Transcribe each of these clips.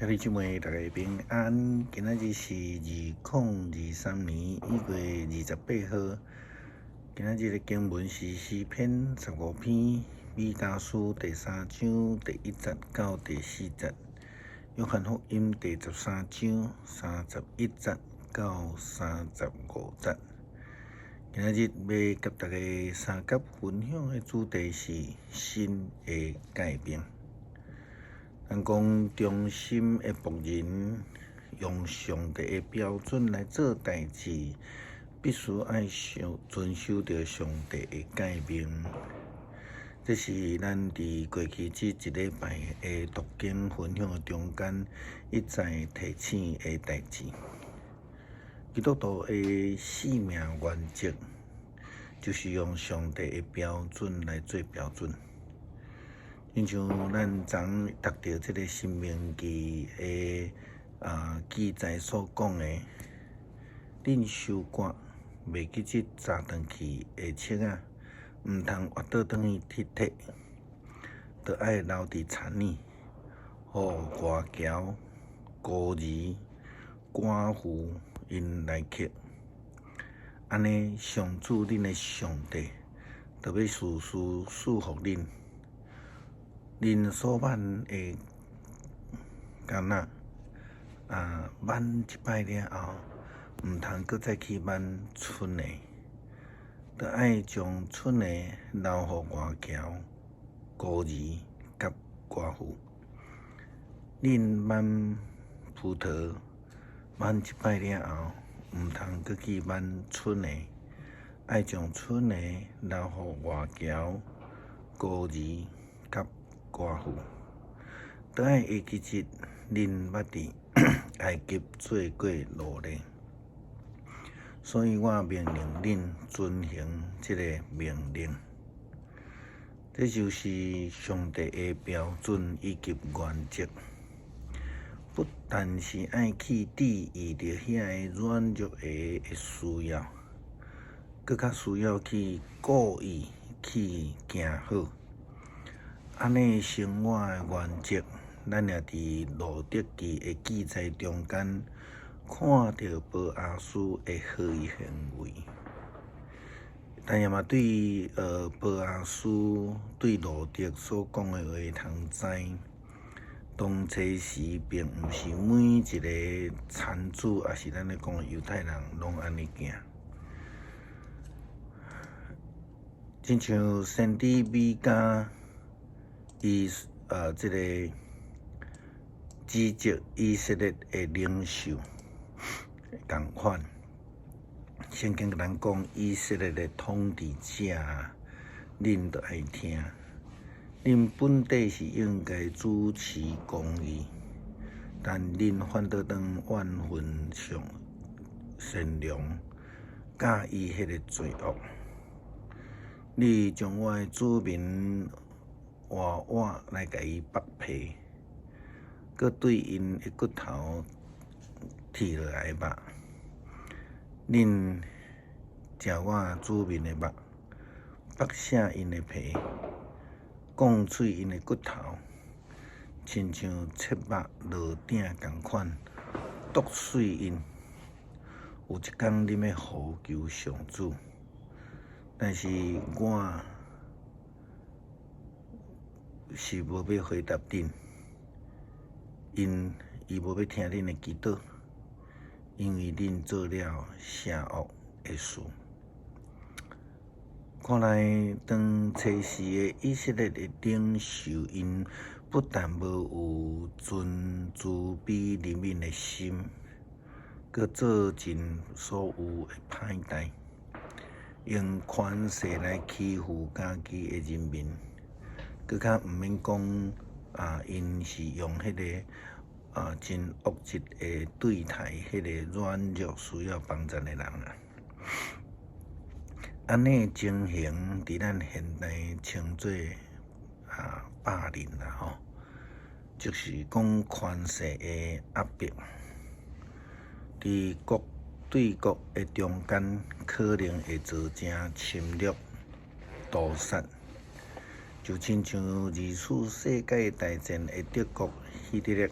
兄弟姊妹，大家平安。今仔日是2023年1月28號。今仔日的經文是詩篇15篇、彌迦書第三章第一節到第四節、約翰福音第13章31節到35節。今仔日欲佮大家相佮分享的主題是神的誡命。咱講忠心的僕人，用上帝的標準來做代誌，必須愛守遵守著上帝的誡命。這是咱佇過去這一禮拜的讀經分享的中間，一再提醒的代誌。基督徒的生命原則，就是用上帝的標準來做標準。親像咱昨讀著這个《申命記》的記載所講的，恁收割袂記得紮轉去的粟仔，毋通挖倒轉去去提，著愛留佇田裡，予外僑、孤兒、寡婦𪜶來吃。按呢，上主恁的上帝，著欲時時賜福恁。恁所挽的橄欖，挽一擺了後，毋通閣再去挽春的，著愛將春的留予外僑、孤兒佮寡婦。恁挽葡萄挽一擺了後，毋通閣去挽春的，愛將春的留予外僑、孤兒佮寡婦。著愛會記得恁捌佇埃及做過奴隸，所以我命令恁遵行這个命令。這就是上帝的標準以及原則，不但是愛去注意著遐个軟弱的需要，閣較需要去故意去行好。按呢生活的原則，咱也佇路得記的記載中間看著波阿斯的好行為，但也嘛對波阿斯對路得所講的話通知，當初時並毋是每一个田主，抑是咱咧講的猶太人攏按呢行。親像先知米迦。伊這个指責以色列的領袖仝款，聖經共咱講，以色列的統治者，恁著愛聽，恁本底是應該主持公義，但恁反倒轉怨恨上善良，佮意彼个罪惡。你將我的子民活活來共伊剝皮，閣對𪜶的骨頭剔落來的肉。恁食我子民的肉，剝卸𪜶的皮，摃碎𪜶的骨頭，親像切肉烙鼎仝款，剁碎𪜶。有一工恁欲呼求上主，但是我是無欲回答恁，𪜶伊無欲聽恁的祈禱，因為恁做了邪惡的事。看來當初時的以色列的領袖，𪜶不但無有存慈悲憐憫的心，閣做盡所有的歹代，用權勢來欺負家己的人民。閣較毋免講啊，𪜶是用彼个真惡質的對待彼個軟弱需要幫助的人啊。按呢情形，佇咱現代稱做霸凌啦吼，就是講權勢的壓迫，佇國對國的中間，可能會造成侵略、屠殺。就親像二次世界大戰的德國希特勒，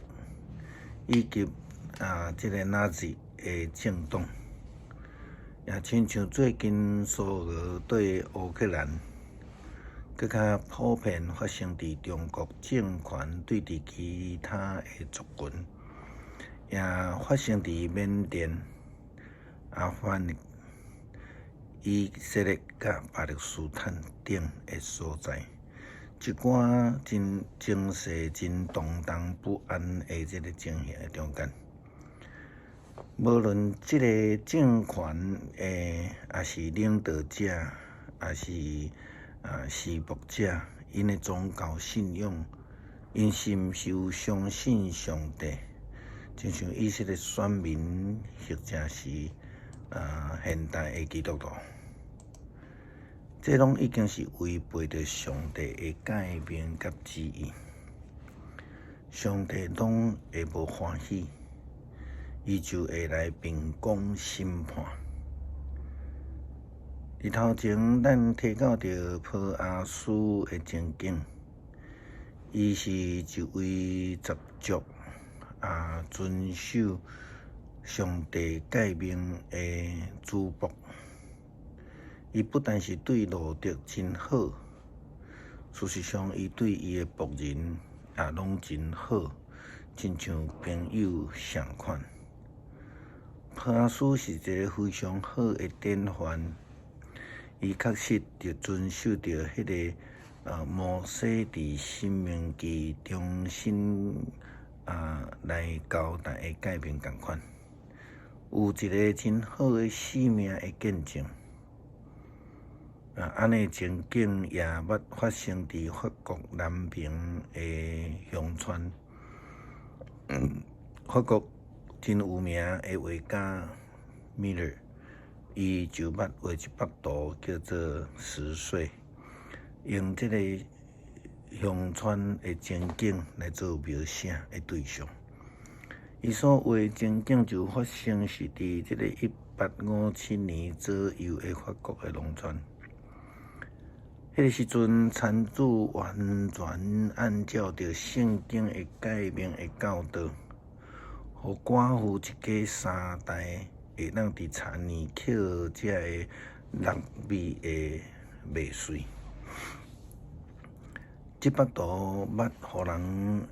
以及這个納粹的政黨，也親像最近蘇俄對烏克蘭，閣較普遍發生佇中國政權對佇其他的族群，也發生佇緬甸、阿富汗、以色列佮巴勒斯坦等的所在，一寡真情勢真動盪不安的這个情形的中間。無論這个政權的，抑是領導者，抑是侍奉者，𪜶的宗教信仰，𪜶是毋是有相信上帝？親像以色列選民，或者是現代的基督徒，這攏已經是違背著上帝的誡命佮旨意。上帝攏會無歡喜，伊就會來秉公審判。佇頭前，咱提到著波阿斯的情景，伊是一位十足遵守上帝誡命的主僕。伊不但是對路得真好，事實上，伊對伊的僕人也攏真好，親像朋友相款。波阿斯是一个非常好的典範。伊確實著遵守著彼个摩西佇申命記重新來交代的誡命仝款，有一个真好的生命的見證。按呢情景也捌發生佇法國南爿的鄉村。法國真有名的畫家米勒，伊就捌畫一幅圖叫做《拾穗》，用這个鄉村的情景來做描寫的對象。伊所畫的情景就發生是佇這个1857年左右的法國的農村。彼个時陣，田主完全按照著聖經的誡命的教導，予寡婦一家三代會當佇田裡抾這个六米的麥穗。這幅圖捌予人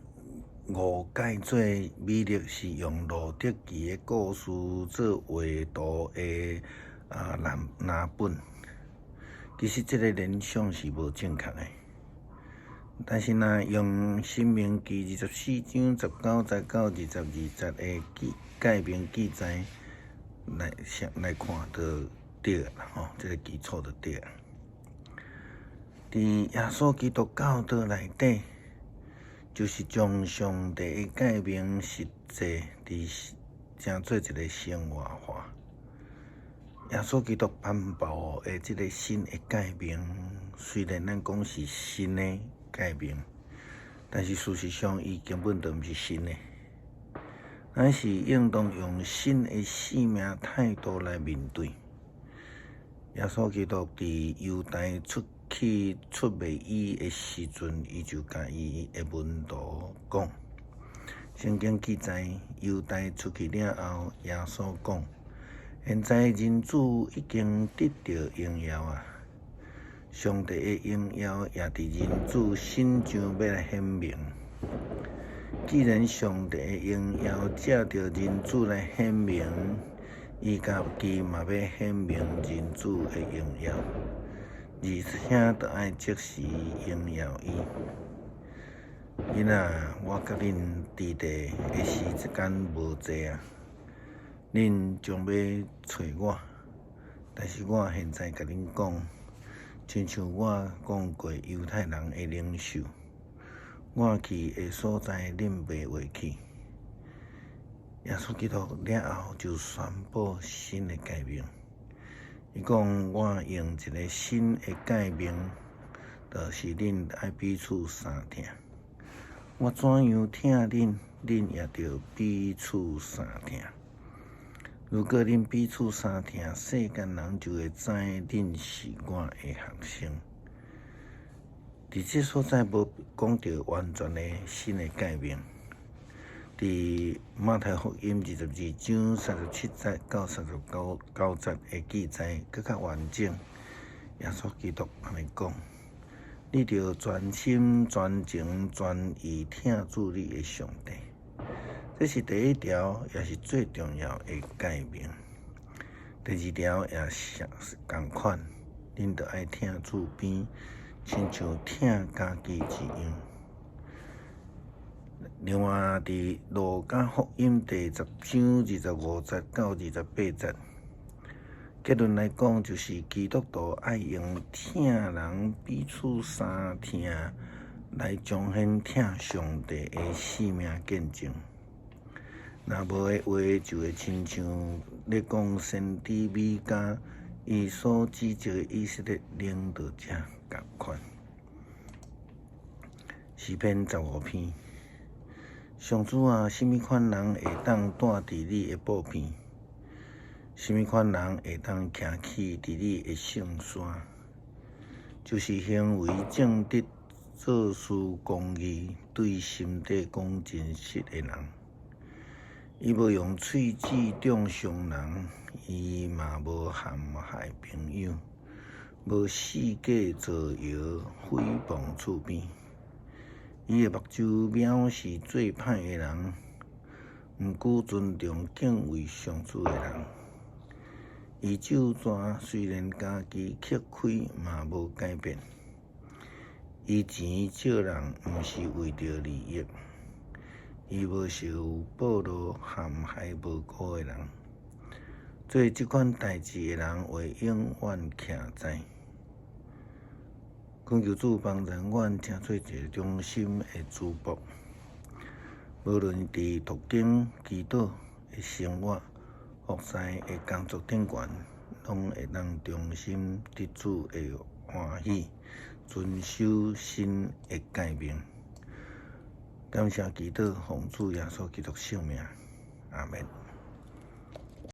誤解做米勒是用路得記的故事做畫圖的藍本。其實這个聯想是無正確的。但是若用申命記24章19節到22節的記誡命記載來來看，就對啦吼，這个基礎就對啊。佇耶穌基督教導內底，就是將上帝的誡命實際佇成做一个生活化。耶穌基督頒布的這个新的誡命，雖然咱講是新的誡命，但是事實上伊根本就毋是新的。咱是應當用新的生命態度來面對。耶穌基督佇猶大出去出賣伊的時陣，伊就共伊的門徒講。聖經記載，猶大出去了後，耶穌講：現在人子已經得著榮耀啊！上帝的榮耀也佇人子身上欲來顯明。既然上帝的榮耀藉著人子來顯明，伊家己嘛欲顯明人子的榮耀，而且著愛即時榮耀伊。囡仔，我佮恁佇地的時間無濟啊！恁將欲揣我，但是我現在共恁講，親像我講過猶太人的領袖，我去的所在，恁袂會去。耶穌基督了後就宣布新的誡命，伊講我用一个新的誡命，就是恁愛彼此相疼。我怎樣疼恁，恁也著彼此相疼。如果恁彼此相疼，世間人就會知恁是我的學生。佇這所在無講著完全的新的誡命，佇馬太福音22章37節到39節的記載，閣較完整。耶穌基督按呢講：你著全心、全情、全意疼主你的上帝。這是第一條，也是最重要的誡命。第二條也是仝款，恁著愛疼厝邊，親像疼家己一樣。另外，佇路加福音第十章25節到28節，結論來講，就是基督徒愛用疼人彼此相疼來彰顯疼上帝的生命見證。若無的話，就會親像咧講先知米迦伊所指責的以色列領導者仝款。詩篇15篇。上主啊，啥物款人會當住佇你的寶殿？啥物款人會當徛起佇你的聖山？就是行為正直、做事公義、對心底講真實的人。伊無用喙舌中傷人，伊嘛無陷害朋友，無四界造謠誹謗厝邊。伊的目睭藐視做歹的人，毋過尊重敬畏上主的人。伊咒詛雖然家己吃虧，嘛無改變。伊錢借人，毋是為著利益。伊無受報羅陷害無辜的人。做這款代誌的人會永遠徛在。懇求主幫助阮，成做一个忠心的主僕。無論佇讀經、祈禱的生活、服侍的工作頂懸，攏會當忠心得主的歡喜，遵守神的誡命。感謝祈禱，奉主耶穌基督聖名，阿門。